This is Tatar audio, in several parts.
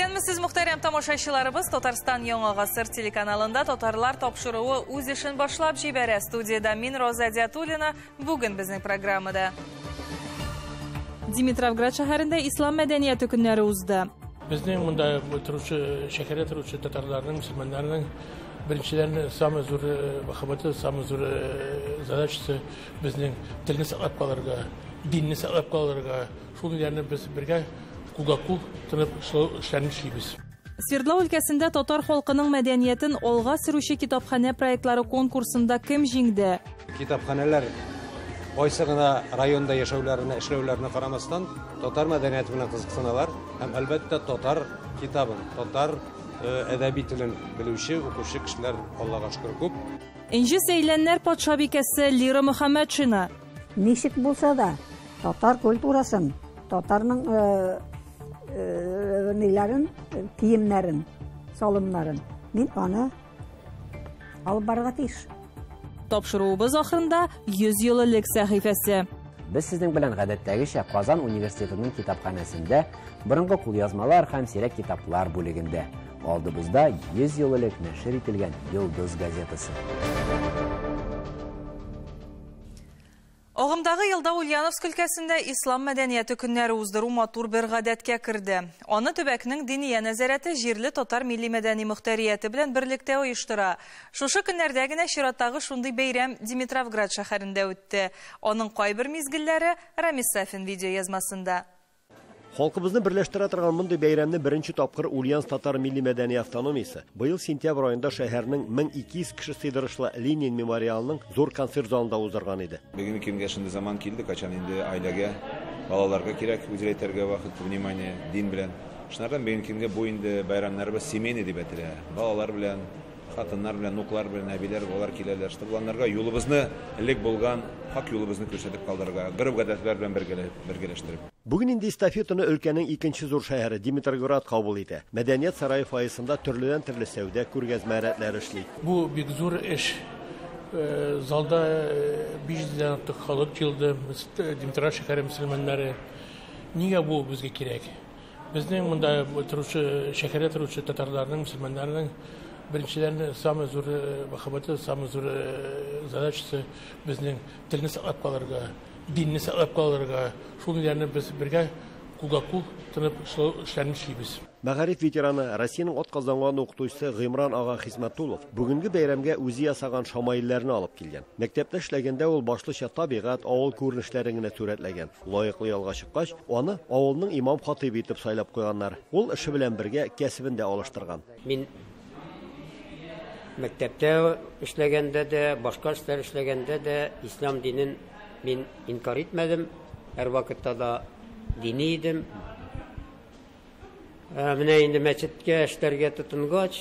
Исәнмесез, мөхтәрәм тамашачыларыбыз! Татарстан Яңа гасыр телеканалында Татарлар тапшыруы үз эшен башлап җибәрә. Студиядә мин, Роза Диатуллина, бүген безнең программада. Димитровград шәһәрендә ислам мәдәнияте көннәре узды. Безнең монда торучы, шәһәрдә торучы татарларның, мөселманнарның беренчедән самый зур мәхәббәте, самый зур задачасы безнең телне саклап калырга, динне саклап калырга. Шул ниләрне без бергә кулга-кул тотынып шул эшләрне эшлибез. Свердлау өлкәсендә татар халкының мәдәниятен алга сөрүче китапханә проектлары конкурсында кем җиңде? Китапханәләр кайсы гына районда яшәүләренә, эшләүләренә карамастан, татар мәдәнияте белән кызыксыналар һәм, әлбәттә, татар китабын, татар әдәби телен белүче, укучы кешеләр, Аллага шөкер, күп. Энҗе сәйләннәр патшабикәсе Лира Мөхәммәтшина. Ничек булса да, татар культурасын, татарның ниләрен, киемнәрен, салымнарын, мин аны алып барырга тиеш. Тапшыруыбыз ахырында 100 ел элек сәхифәсе. Без сезнең белән гадәттәгечә Казан университетының китапханәсендә борынгы кулъязмалар һәм сирәк китаплар бүлегендә. Алдыбызда 100 ел элек нәшер ителгән Йолдыз газетасы. Агымдагы елда Ульяновск өлкәсендә ислам мәдәнияте көннәре уздыру матур бер гадәткә керде. Аны төбәкнең диния нәзарәте җирле татар милли мәдәни мөхтәрияте белән берлектә оештыра. Шушы көннәрдә генә чираттагы шундый бәйрәм Димитровград шәһәрендә үтте. Аның кайбер мизгелләре Рамис Сафин видеоязмасында. Халкыбызны берләштерә торган мондый бәйрәмне беренче тапкыр Ульяновск татар милли мәдәни автономиясе быел сентябрь аенда шәһәрнең 1200 кеше сыйдырышлы Ленин мемориалының зур концерт залында уздырган иде. Бүгенге көнгә шундый заман килде, качан инде гаиләгә, балаларга кирәк уделять итәргә вакыт, внимание, дин белән. Шунардан бүгенге көнгә бу инде бәйрәмнәребез семейный дип әйтелә. Балалар белән, хатыннар белән, внуклар белән, әбиләр, балалар киләләр. Чтобы аларга юлыбызны, элек булган хак юлыбызны күрсәтеп калдырырга, гореф-гадәтләр белән бергәләштереп. Бүген инде эстафетаны өлкәнең икенче зур шәһәре Димитровград кабул итә. Мәдәният сарае фойесында төрледән-төрле сәүдә, күргәзмә рәтләре эшли. Бу бик зур эш. Залда 500дән артык халык җыелды. Димитровград шәһәре мөселманнары. Нигә бу безгә кирәк? Безнең монда торучы, шәһәрдә торучы татарларның, мөселманнарның беренчедән самый зур мәхәббәте, самый зур задачасы безнең телне саклап калырга, динне саклап калырга. Шул ниләрне без бергә кулга-кул тотынып шул эшләрне эшлибез. Мәгариф ветераны, Россиянең атказанган укытучысы Гыймран ага Хисмәтуллов бүгенге бәйрәмгә үзе ясаган шамаилләрне алып килгән. Мәктәптә эшләгәндә ул башлыча табигать, авыл күренешләрен генә сурәтләгән. Лаеклы ялга чыккач, аны авылның имам хатыйбы итеп сайлап куйганнар. Ул эше белән бергә кәсебен дә алыштырган. Мин мәктәптә эшләгәндә дә, башка эшләр эшләгәндә дә ислам динен мин инкар итмәдем. Һәр вакытта да дини идем. Менә инде мәчеткә эшләргә тотынгач,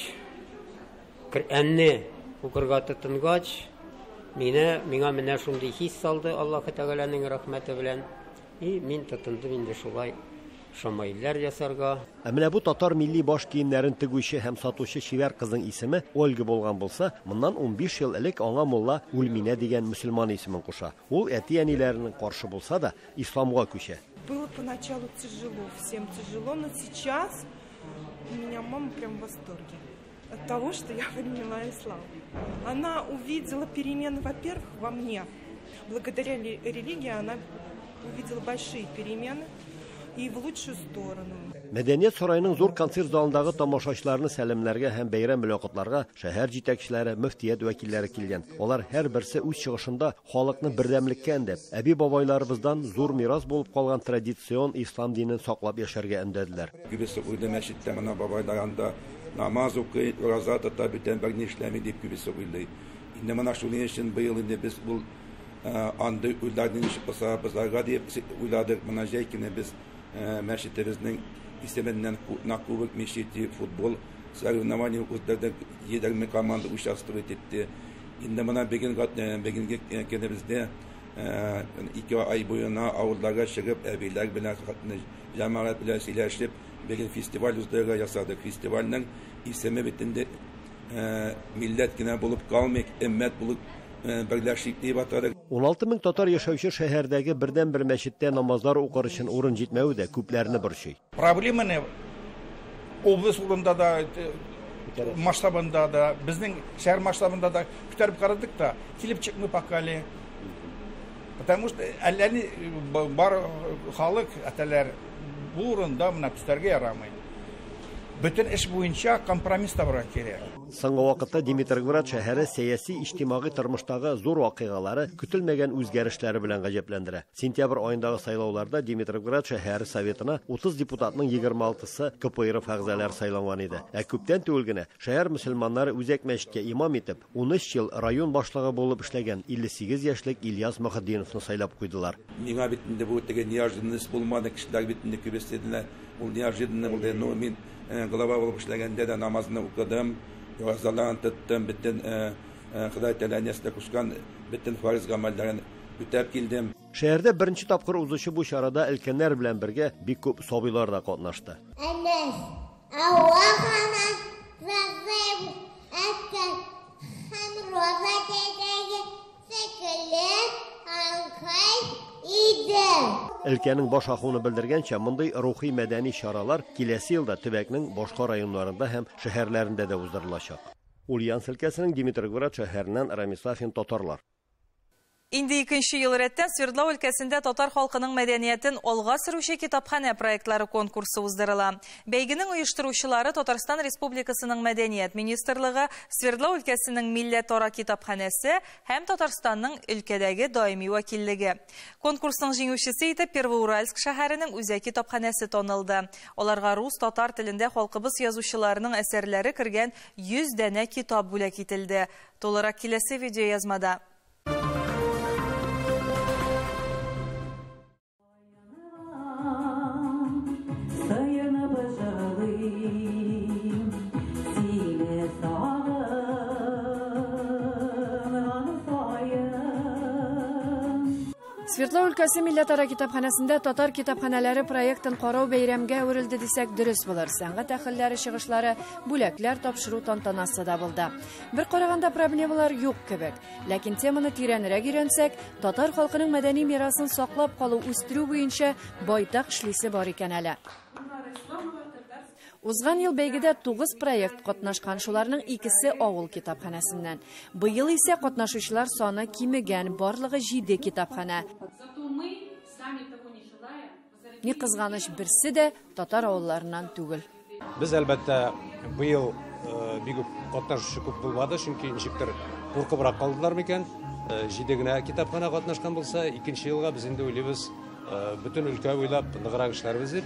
Коръәнне укырга тотынгач, миңа менә шундый хис салды Аллаһы Тәгаләнең рәхмәте белән. И мин тотындым инде шулай шамаилләр ясарга. Ә менә бу татар милли баш киемнәрен тегүче һәм сатучы чибәр кызның исеме Ольга булган булса, моннан 15 ел элек аңа мулла Ульминә дигән мөселман исемен куша. Ул әти-әниләренең каршы булса да, исламга күчә. Было поначалу тяжело, всем тяжело, но сейчас у меня мама прям в восторге от того, что я приняла ислам. Она увидела перемены, во-первых, во мне. Благодаря религии она увидела большие перемены и в лучшую сторону. Мәдәният сараеның зур концерт залындагы тамашачыларны сәламләргә һәм бәйрәм белән котларга шәһәр җитәкчеләре, мөфтият вәкилләре килгән. Алар һәрберсе үз чыгышында халыкны бердәмлеккә өндәп, әби-бабайларыбыздан зур мирас булып калган традицион ислам динен саклап яшәргә өндәделәр. Күбесе уйлый мәчеттә моны бабайлар анда намаз укый, ураза тота, бүтән берни эшләми дип күбесе уйлый. Инде моны шуның өчен быел инде без бу андый уйларны ничек булса бозарга дип уйладык. Моны җәй көне без мәчетебезнең исеменнән на кубок мечети футбол соревнования уздырдык, 20 команда участвовать итте. Инде моны бүгенге көнебездә 2 ай буена авылларга чыгып, әбиләр белән, җәмәгать белән сөйләшеп, бүген фестиваль уздырырга ясадык. Фестивальнең исеме бит инде милләт кенә булып калмыйк, өммәт булып берләшик дип атадык. 16 мең татар яшәүче шәһәрдәге бердәнбер мәчеттә намазлар укыр өчен урын җитмәве дә күпләрне борчый. Проблеманы Область урында да, масштабында да, безнең шәһәр масштабында да күтәреп карадык та, килеп чыкмый пока әле. Потому что әллә ни бар халык әтәләр, бу урында менә төсләргә ярамый. Бөтен эш буенча компромисс табарга кирәк. Соңгы вакытта Димитровград шәһәре сәяси иҗтимагый тормыштагы зур вакыйгалары, көтелмәгән үзгәрешләре белән гаҗәпләндерә. Сентябрь аендагы сайлауларда Димитровград шәһәр советына 30 депутатның 26-сы КПРФ әгъзалары сайланган иде. Ә күптән түгел генә шәһәр мөселманнары үзәк мәчеткә имам итеп 13 ел район башлыгы булып эшләгән 58 яшьлек Ильяс Мөхетдиновны сайлап куйдылар. Миңа бит инде бу теге неожиданность булмады, кешеләр бит инде күбесе диделәр, ул неожиданно булды. Но мин глава булып эшләгәндә дә намазны укыдым, уразаларын тоттым, бөтен Ходай Тәгалә нәрсә кушкан бөтен фарыз гамәлләрен үтәп килдем. Шәһәрдә беренче тапкыр узучы бу чарада өлкәннәр белән бергә бик күп сабыйлар да катнашты. Әнәс, Аллаһ ана әткән һәм роза чәчәге шикелле аңкай иде. Өлкәнең баш ахуны белдергәнчә, мондый рухи мәдәни чаралар киләсе елда төбәкнең башка районнарында һәм шәһәрләрендә дә уздырылачак. Ульяновск өлкәсенең Димитровград шәһәреннән Рамис Сафин, Татарлар. Инде икенче ел рәттән Свердлау өлкәсендә татар халкының мәдәниятен алга сөрүче китапханә проектлары конкурсы уздырыла. Бәйгенең оештыручылары Татарстан Республикасының Мәдәният министрлыгы, Свердлау өлкәсенең милләтара китапханәсе һәм Татарстанның өлкәдәге даими вәкиллеге. Конкурсның җиңүчесе итеп Первоуральск шәһәренең үзәк китапханәсе танылды. Аларга рус, татар телендә халкыбыз язучыларының әсәрләре кергән 100 данә китап бүләк ителде. Тулырак киләсе видеоязмада. Свердлау өлкәсе милләтара китапханәсендә татар китапханәләре проектын карау бәйрәмгә әверелде дисәк дөрес булыр. Сәнгать әһелләре чыгышлары, бүләкләр тапшыру тантанасы да булды. Бер караганда проблемалар юк кебек. Ләкин теманы тирәнрәк өйрәнсәк, татар халкының мәдәни мирасын саклап калу, үстерү буенча байтак эшлисе бар икән әле. Узган ел бәйгедә 9 проект катнашкан, шуларның икесе авыл китапханәсеннән. Быел исә катнашучылар саны кимегән, барлыгы 7 китапханә. Ни кызганыч, берсе дә татар авылларыннан түгел. Без әлбәттә быел бик күп катнашучы күп булмады, чөнки ничектер куркыбрак калдылар микән? 7 генә китапханә катнашкан булса, икенче елга без инде уйлыйбыз, бөтен өлкә буйлап ныграк эшләрбез дип.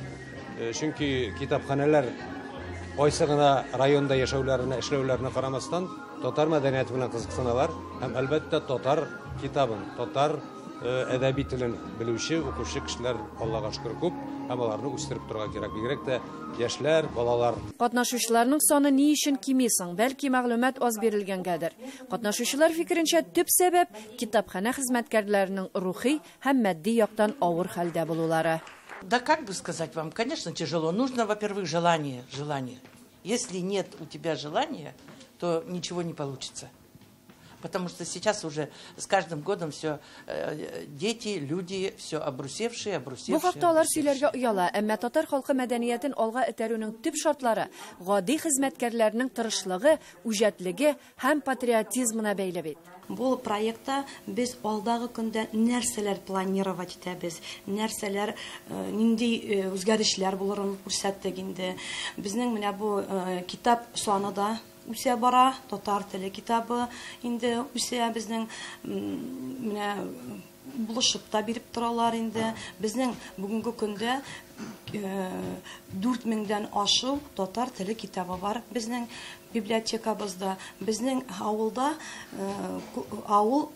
Чөнки китапханәләр кайсы гына районда яшәүләренә, эшләүләренә карамастан, татар мәдәнияте белән кызыксыналар һәм әлбәттә татар китабын, татар әдәби телен белүче, укучы кешеләр Аллага шөкер күп һәм аларны үстереп торырга кирәк, бигрәк тә яшьләр, балалар. Катнашучыларның саны ни өчен кими соң? Бәлки мәгълүмат аз бирелгәнгәдер. Катнашучылар фикеренчә, төп сәбәп китапханә хезмәткәрләренең рухи һәм матди яктан авыр хәлдә булулары. Да как бы сказать вам, конечно, тяжело. Нужно, во-первых, желание, желание. Если нет у тебя желания, то ничего не получится. Потому что сейчас уже с каждым годом все дети, люди, все обрусевшие, обрусевшие. Бу хакта алар сөйләргә ояла, әмма татар халкы мәдәниятен алга этәрүнең төп шартлары гади хезмәткәрләрнең тырышлыгы, үҗәтлеге һәм патриотизмына бәйле бит. Бу проектта без алдагы көндә нәрсәләр планировать итәбез, нәрсәләр, нинди үзгәрешләр булырын күрсәттек инде. Безнең менә бу китап саны да үсә бара, татар теле китабы инде үсә, безнең менә булышып та биреп торалар инде. Безнең бүгенге көндә 4000-дән ашу татар теле китабы бар безнең библиотекабызда. Безнең авылда авыл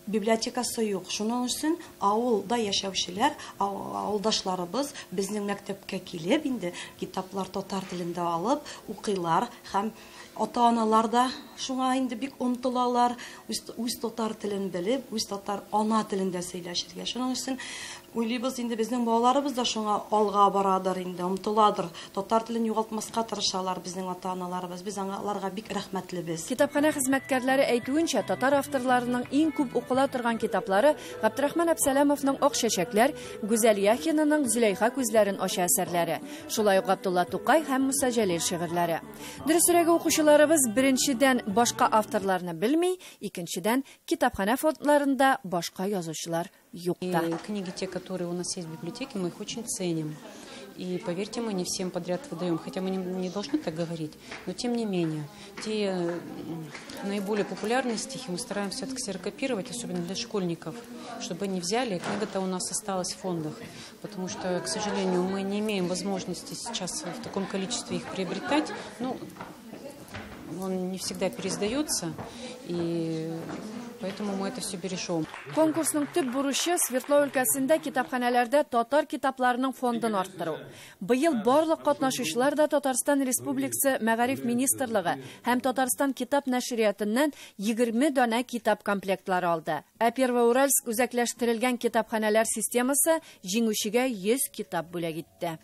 библиотекасы юк. Шуның өчен авылда яшәүчеләр, авылдашларыбыз безнең мәктәпкә килеп инде китаплар татар телендә алып укыйлар һәм ата-аналар да шуңа инде бик омтылалар, үз татар телен белеп, үз татар ана телендә сөйләшергә. Шуның өчен Уйлыйбыз инде, безнең балаларыбыз да шуңа алга барадыр инде, омтыладыр. Татар телен югалтмаска тырышалар безнең ата-аналарыбыз. Без аңа аларга бик рәхмәтлебез. Китапханә хезмәткәрләре әйтүенчә, татар авторларының иң күп укыла торган китаплары Габдрахман Әпсәләмовның Ак чәчәкләр, Гүзәл Яхинаның Зөләйха күзләрен ача әсәрләре, шулай ук Габдулла Тукай һәм Муса Җәлил шигырьләре. Дөресрәге, укучыларыбыз беренчедән башка авторларны белми, икенчедән китапханә фондларында башка язучылар юк та. Книги те, которые у нас есть в библиотеке, мы их очень ценим. И поверьте, мы не всем подряд выдаем, хотя мы не должны так говорить, но тем не менее, те наиболее популярные стихи мы стараемся отксерокопировать, особенно для школьников, чтобы они взяли, книга-то у нас осталась в фондах, потому что, к сожалению, мы не имеем возможности сейчас в таком количестве их приобретать, ну, он не всегда переиздается, и поэтому мы это все бережем. Конкурсның төп бурычы Свердлов өлкәсендә китапханәләрдә татар китапларының фондын арттыру. Быел барлык катнашучылар да Татарстан Республикасы Мәгариф министрлыгы һәм Татарстан китап нәшриятыннан 20 данә китап комплектлары алды. Ә Первоуральск үзәкләштерелгән китапханәләр системасы җиңүчегә 100 китап бүләк итте.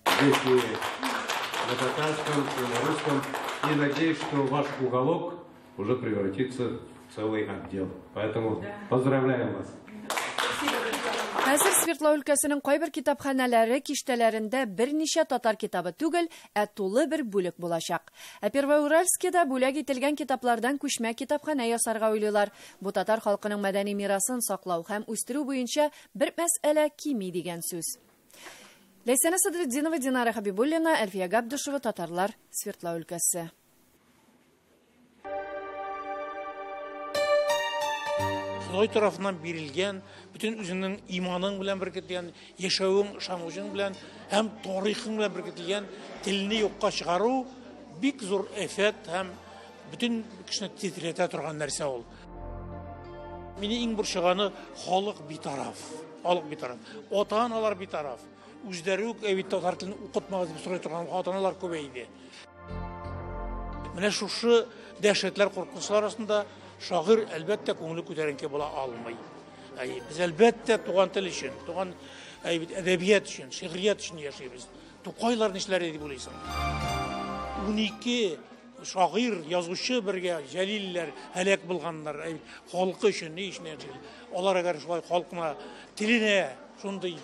На татарском и на русском. И надеюсь, что ваш уголок уже превратится в целый отдел. Поэтому поздравляем вас. Хәзер Свердлов өлкәсенең кайбер китапханәләре киштәләрендә берничә татар китабы түгел, ә тулы бер бүлек булачак. Ә Первоуральскида бүләк ителгән китаплардан күчмә китапханә ясарга уйлыйлар. Бу татар халкының мәдәни мирасын саклау һәм үстерү буенча бер мәсьәлә кими дигән сүз. Ләйсәнә Садретдинова, Динара Хабибуллина, Әлфия Габдушева, Татарлар, Свердлов өлкәсе. Ходай тарафыннан бирелгән, бөтен үзеңнең иманың белән беркетелгән, яшәвең, ышанычың белән һәм тарихың белән беркетелгән телне юкка чыгару бик зур эффект һәм бөтен кешене тетрәтә торган нәрсә ул. Мине иң борчыганы халык битараф, халык битараф, ата-аналар битараф. Үзләре үк әйбит татар телен укытмагыз дип сорый торган ата-аналар күбәйде. Менә шушы дәһшәтләр, куркынычлар арасында шагыйрь әлбәттә күңеле күтәренке була алмый. Әй, без әлбәттә туган тел өчен, туган әйбит әдәбият өчен, шигърият өчен яшибез. Тукайлар нишләр дип уйлыйсың? 12 шагыйрь, язучы бергә Җәлилләр һәлак булганнар, әйбит халкы өчен ни өчен яши? Алар әгәр шулай халкына, теленә шундый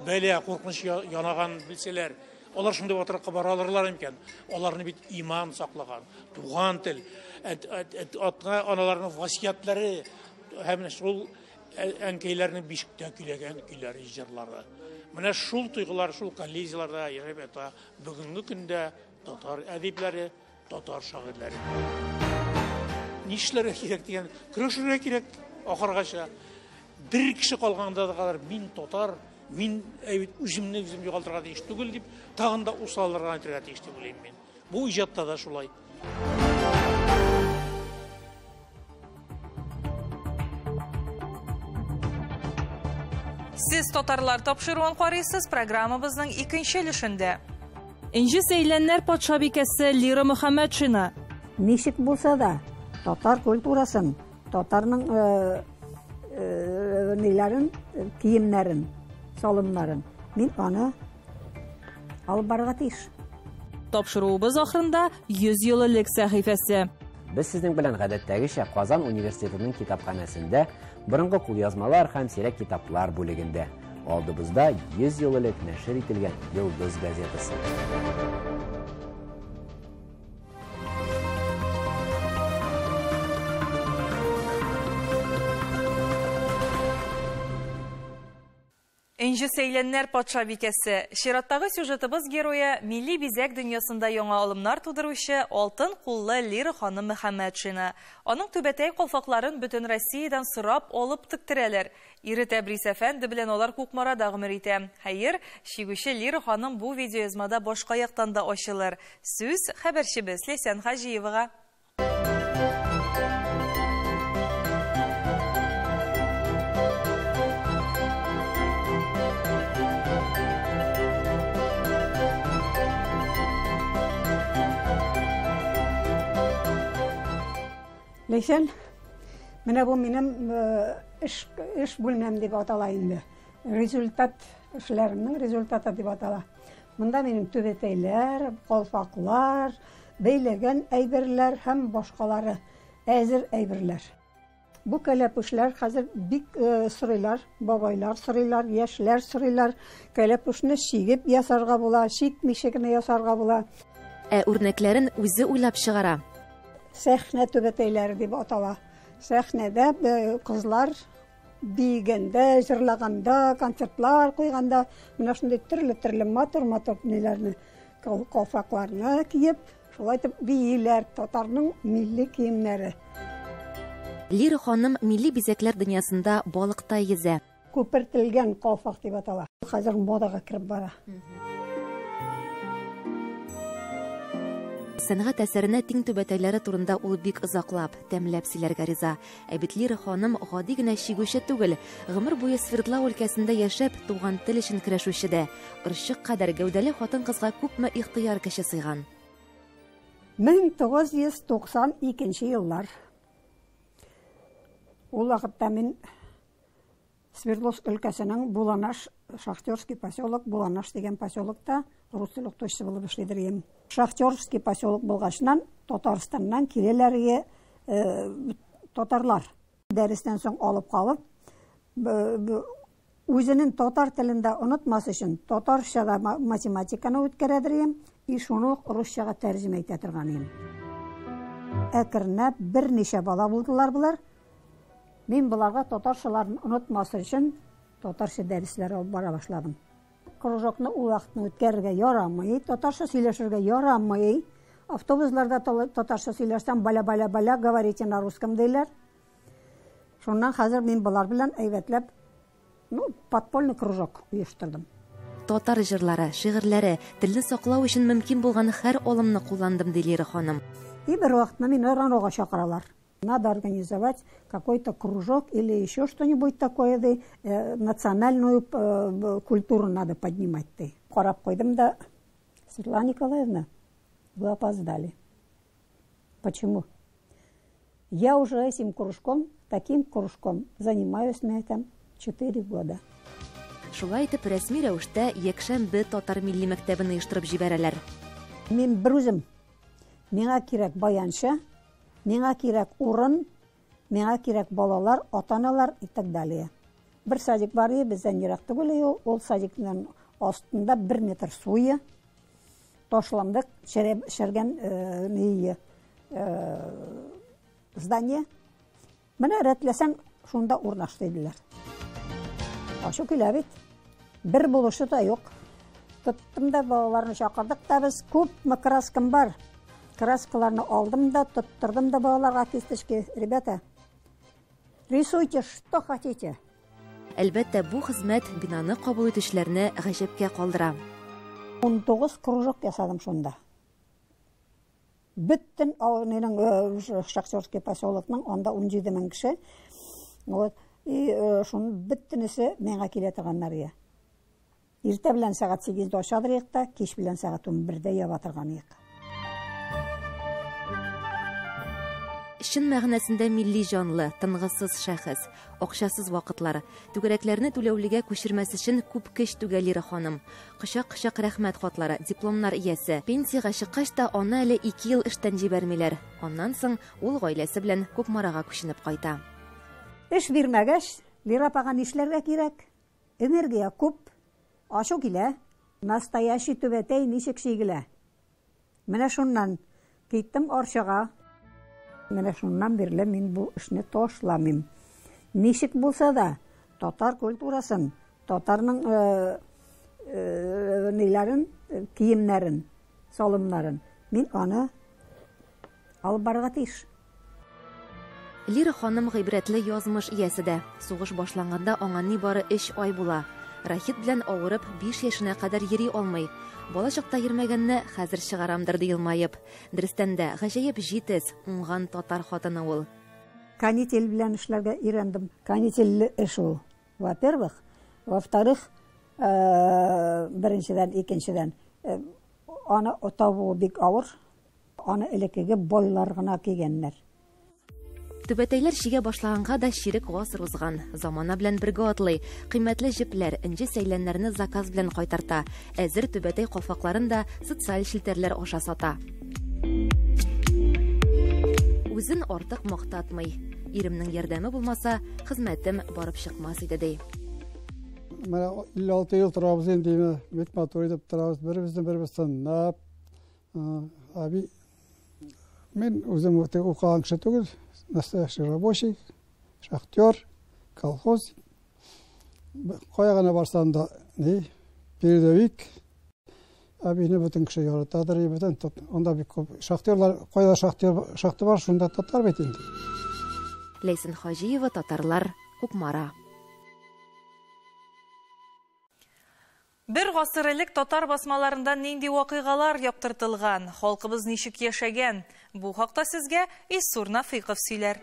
бәлә, куркыныч янаган белсәләр, алар шундый батырлыкка бара алырлар микән? Аларны бит иман саклаган, туган тел, ата-аналарның васыятьләре һәм шул әнкәйләрнең бишектә көйләгән көйләре, җырлары. Менә шул тойгылар, шул коллизияләрдә яшәп ята бүгенге көндә татар әдипләре, татар шагыйрьләре. Нишләргә кирәк дигән, көрәшергә кирәк ахыргача. Бер кеше калганда да кадәр мин татар, мин әйбит үземне үзем югалтырга тиеш түгел дип, тагын да усалларга әйтергә тиеш дип уйлыйм мин. Бу иҗатта да шулай. Сез татарлар тапшыруын карыйсыз программабызның икенче өлешендә. Энҗе Сәйләннәр патшабикәсе Лира Мөхәммәтшина. Ничек булса да татар культурасын, татарның ниләрен, киемнәрен, салымнарын мин аны алып барырга тиеш. Тапшыруыбыз ахырында 100 ел элек сәхифәсе. Без сезнең белән гадәттәгечә Казан университетының китапханәсендә борынгы кулъязмалар һәм сирәк китаплар бүлегендә. Алдыбызда 100 ел элек нәшер ителгән Йолдыз газетасы. Энҗе Сәйләннәр патшабикәсе. Чираттагы сюжетыбыз герое милли бизәк дөньясында яңа алымнар тудыручы алтын куллы Лира ханым Мөхәммәтшина. Аның түбәтәй калфакларын бөтен Россиядән сорап алып тектерәләр. Ире Тәбрис әфәнде белән алар Кукмарада гомер итә. Хәер, чигүче Лира ханым бу видеоязмада башка яктан да ачылыр. Сүз хәбәрчебез Ләйсән Хаҗиевага. Ләйсән, менә бу минем эш бүлмәм дип атала инде. Результат эшләремнең результаты дип атала. Монда минем түбәтәйләр, калфаклар, бәйләгән әйберләр һәм башкалары, әзер әйберләр. Бу кәләпүшләр хәзер бик сорыйлар, бабайлар сорыйлар, яшьләр сорыйлар. Кәләпүшне чигеп ясарга була, чикмичә генә ясарга була. Ә үрнәкләрен үзе уйлап чыгара. Сәхнә түбәтәйләре дип атала. Сәхнәдә кызлар биегәндә, җырлаганда, концертлар куйганда менә шундый төрле-төрле матур-матур ниләрне, калфакларны киеп, шулай итеп бииләр, татарның милли киемнәре. Лира ханым милли бизәкләр дөньясында балыктай йөзә. Күпертелгән калфак дип атала. Хәзер модага кереп бара. Сәнгать әсәренә тиң түбәтәйләре турында ул бик озаклап, тәмләп сөйләргә риза. Ә бит Лира ханым гади генә чигүче түгел, гомер буе Свердлау өлкәсендә яшәп, туган тел өчен көрәшүче дә. Орчык кадәр гәүдәле хатын-кызга күпме ихтыяр көче сыйган. 1992 еллар. Ул вакытта мин Свердловск өлкәсенең Буланаш, Шахтерский поселок, Буланаш дигән поселокта рус теле укытучысы булып эшлидер идем. Шахтерский поселок булгачыннан Татарстаннан киләләр татарлар. Дәрестән соң алып калып, үзенең татар телендә онытмас өчен татарча да математиканы үткәрәдер идем, и шуны ук русчага тәрҗемә итә торган идем. Әкренләп берничә бала булдылар болар. Мин боларга татарчаларын онытмас өчен татарча дәресләр алып бара башладым. Кружокны ул вакытны үткәрергә ярамый, татарча сөйләшергә ярамый. Автобусларда татарча сөйләшсәң, баля-баля-баля, говорите на русском диләр. Шуннан хәзер мин болар белән әйбәтләп, подпольный кружок оештырдым. Татар җырлары, шигырьләре, телне саклау өчен мөмкин булган һәр алымны кулландым, ди Лира ханым. И бер вакытны мине РАНОга чакыралар. Надо организовать какой-то кружок или еще что-нибудь такое, да, национальную культуру надо поднимать. Ты. Карап куйдым да, Светлана Николаевна, вы опоздали. Почему? Я уже этим кружком, таким кружком занимаюсь на этом 4 года. Шулай итеп, рәсми рәвештә Якшәмбе татар милли мәктәбен оештырып җибәрәләр. Мин бер үзем. Миңа кирәк баянчы, миңа кирәк урын, миңа кирәк балалар, ата-аналар и так далее. Бер садик бар иде, бездән ерак түгел иде ул. Ул садикның астында 1 метр су иде. Ташландык, шәргән ни здание. Менә рәтләсәң, шунда урнаш диделәр. Ачу килә бит. Бер булышы да юк. Тоттым да балаларны чакырдык та без. Күпме краскам бар. Краскаларны алдым да, тоттырдым да балаларга кисточки. Ребята, рисуйте, что хотите. Әлбәттә, бу хезмәт бинаны кабул итүчеләрне гаҗәпкә калдыра. 19 кружок ясадым шунда. Бөтен авылның Шахтерский поселокның анда 17 мең кеше. Вот. И шуның бөтенесе миңа килә торганнар иде. Иртә белән сәгать 8-дә ачадыр идек тә, кич белән сәгать 11-дә яба торган идек. Чын мәгънәсендә милли җанлы, тынгысыз шәхес, акчасыз вакытлар, түгәрәкләрне түләүлегә күчермәс өчен күп көч түгә Лира ханым. Кочак-кочак рәхмәт хатлары, дипломнар иясе. Пенсиягә чыккач та аны әле 2 ел эштән җибәрмиләр. Аннан соң ул гаиләсе белән Кукмарага күченеп кайта. Эш бирмәгәч, Лира апага нишләргә кирәк? Энергия күп, ачу килә. Настоящий түбәтәй ничек чигелә? Менә шуннан киттем Арчага. Менә шуннан бирле мин бу эшне ташламыйм. Ничек булса да, татар культурасын, татарның ниләрен, киемнәрен, салымнарын мин аны алып барырга тиеш. Лира ханым гыйбрәтле язмыш иясе дә. Сугыш башланганда аңа нибары 3 ай була. Рахит белән авырып 5 яшенә кадәр йөри алмый. Бала чакта йөрмәгәнне хәзер чыгарамдыр ди елмаеп. Дөрестән дә, гаҗәеп җитез, уңган татар хатыны ул. Канитель белән эшләргә өйрәндем. Канительле эш ул. Во-первых, во-вторых, беренчедән, икенчедән, аны табуы бик авыр. Аны элеккеге байлар гына кигәннәр. Түбәтәйләр чигә башлаганга да чирек гасыр узган. Замана белән бергә атлый. Кыйммәтле җепләр, энҗе сәйләннәрне заказ белән кайтарта. Әзер түбәтәй калфакларын да социаль челтәрләр аша сата. Үзен артык мактатмый. Иремнең ярдәме булмаса, хезмәтем барып чыкмас иде, ди. Менә 56 ел торабыз инде, бик матур итеп торабыз, беребезне беребез тыңлап. Әби, мин үзем укыган кеше түгел, настоящий рабочий, шахтер, колхоз. Кая гына барсам да, ни, передовик. Әбине бөтен кеше яратадыр, бөтен анда бик күп шахтерлар, кайда шахтер, шахта бар, шунда татар бит инде. Ләйсән Хаҗиева, татарлар, Кукмара. Бер гасыр элек татар басмаларында нинди вакыйгалар яктыртылган, халкыбыз ничек яшәгән? Бу хакта сезгә Илсур Нафыйков сөйләр.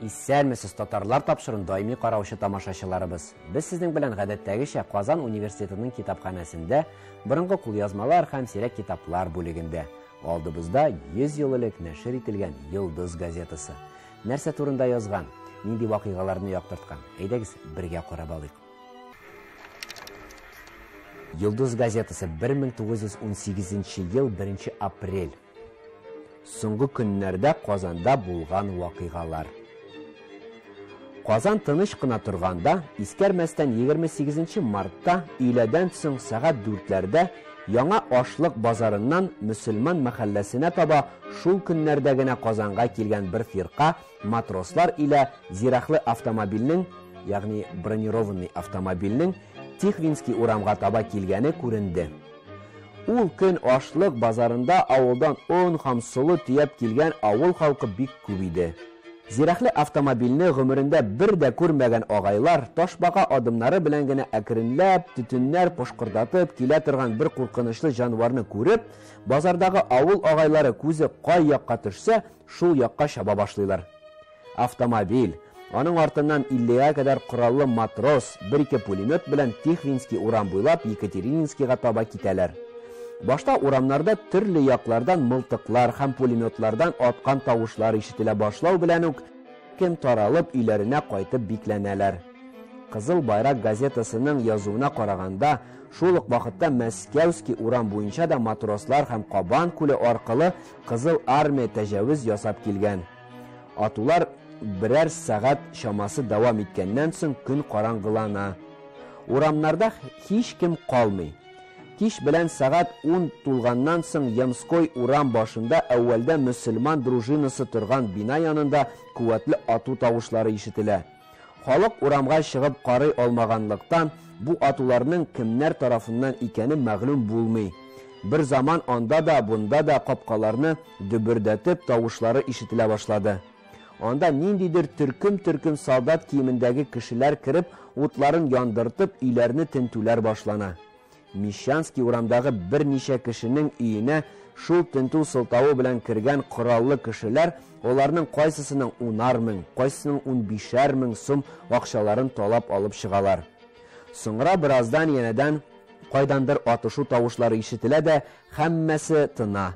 Исәнмесез, татарлар тапшыруын даими караучы тамашачыларыбыз. Без сезнең белән гадәттәгечә Казан университетының китапханәсендә борынгы кулъязмалар һәм сирәк китаплар бүлегендә. Алдыбызда 100 ел элек нәшер ителгән Йолдыз газетасы. Нәрсә турында язган, нинди вакыйгаларны яктырткан? Әйдәгез, бергә карап алыйк. Йолдыз газетасы 1918 ел 1 апрель. Соңгы көннәрдә Казанда булган вакыйгалар. Казан тыныч кына торганда, искәрмәстән 28 мартта өйләдән соң сәгать 4-ләрдә яңа ашлык базарыннан мөселман мәхәлләсенә таба шул көннәрдә генә Казанга килгән бер фирка матрослар илә зирахлы автомобильнең, ягъни бронированный автомобильнең Тихвинский урамга таба килгәне күренде. Ул көн ашлык базарында авылдан он һәм солы төяп килгән авыл халкы бик күп иде. Зирахлы автомобильне гомерендә бер дә күрмәгән агайлар ташбака адымнары белән генә әкренләп, төтеннәр пошкырдатып килә торган бер куркынычлы җанварны күреп, базардагы авыл агайлары күзе кай якка төшсә, шул якка чаба башлыйлар. Автомобиль, аның артыннан 50-гә кадәр кораллы матрос, бер-ике пулемет белән Тихвинский урам буйлап Екатерининскийга таба китәләр. Башта урамнарда төрле яклардан мылтыклар һәм пулеметлардан аткан тавышлар ишетелә башлау белән үк кем таралып өйләренә кайтып бикләнәләр. Кызыл байрак газетасының язуына караганда, шул ук вакытта Мәскәүский урам буенча да матрослар һәм Кабан күле аркылы Кызыл армия тәҗәвез ясап килгән. Атулар берәр сәгать чамасы дәвам иткәннән соң көн караңгылана. Урамнарда һич кем калмый. Кич белән сәгать 10 тулганнан соң Ямской урам башында әүвәлдә мөселман дружинасы торган бина янында куәтле ату тавышлары ишетелә. Халык урамга чыгып карый алмаганлыктан бу атуларның кемнәр тарафыннан икәне мәгълүм булмый. Бер заман анда да, бунда да капкаларны дөбердәтеп тавышлары ишетелә башлады. Анда ниндидер төркем-төркем солдат киемендәге кешеләр кереп, утларын яндыртып, өйләрне тентүләр башлана. Мещанский урамдагы берничә кешенең өенә шул тентү сылтавы белән кергән кораллы кешеләр аларның кайсысының 10 мең, кайсысының 15 мең сум акчаларын талап алып чыгалар. Соңра бераздан янәдән кайдандыр атышу тавышлары ишетелә дә, һәммәсе тына.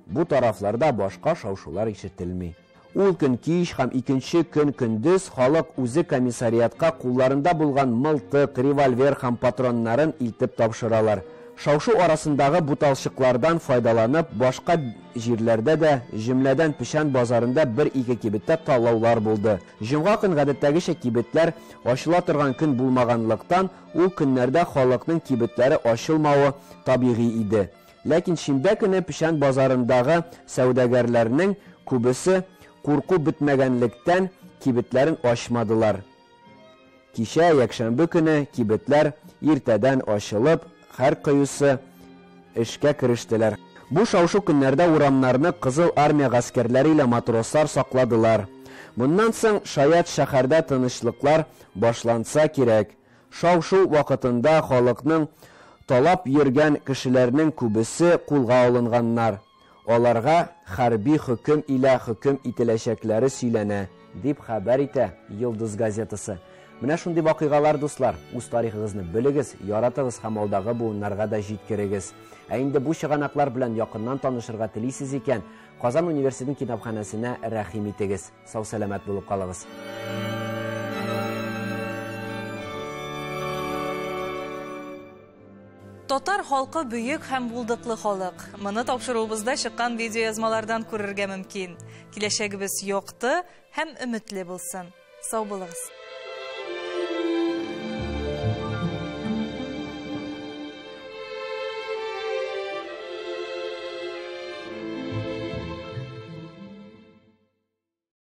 Бу тарафларда башка шау-шулар ишетелми. Ул көн кич һәм икенче көн көндез халык үзе комиссариатка кулларында булган мылтык, револьвер һәм патроннарын илтеп тапшыралар. Шау-шу арасындагы буталчыклардан файдаланып, башка җирләрдә дә, җөмләдән Печән базарында бер-ике кибеттә талаулар булды. Җомга көн гадәттәгечә кибетләр ачыла торган көн булмаганлыктан, ул көннәрдә халыкның кибетләре ачылмавы табигый иде. Ләкин шимбә көне Печән базарындагы сәүдәгәрләрнең күбесе курку бетмәгәнлектән кибетләрен ачмадылар. Кичә якшәмбе көне кибетләр иртәдән ачылып, һәр каюсы эшкә керештеләр. Бу шау-шу көннәрдә урамнарны Кызыл армия гаскәрләре илә матрослар сакладылар. Моннан соң шаят шәһәрдә тынычлыклар башланса кирәк. Шау-шу вакытында халыкның талап йөргән кешеләрнең күбесе кулга алынганнар. Аларга хәрби хөкем илә хөкем ителәчәкләре сөйләнә, дип хәбәр итә Йолдыз газетасы. Менә шундый вакыйгалар, дуслар. Үз тарихыгызны белегез, яратыгыз һәм алдагы буыннарга да җиткерегез. Ә инде бу чыганаклар белән якыннан танышырга телисез икән, Казан университетының китапханәсенә рәхим итегез. Сау-сәламәт булып калыгыз. Татар халкы бөек һәм булдыклы халык. Моны тапшыруыбызда чыккан видеоязмалардан күрергә мөмкин. Киләчәгебез якты һәм өметле булсын. Сау булыгыз.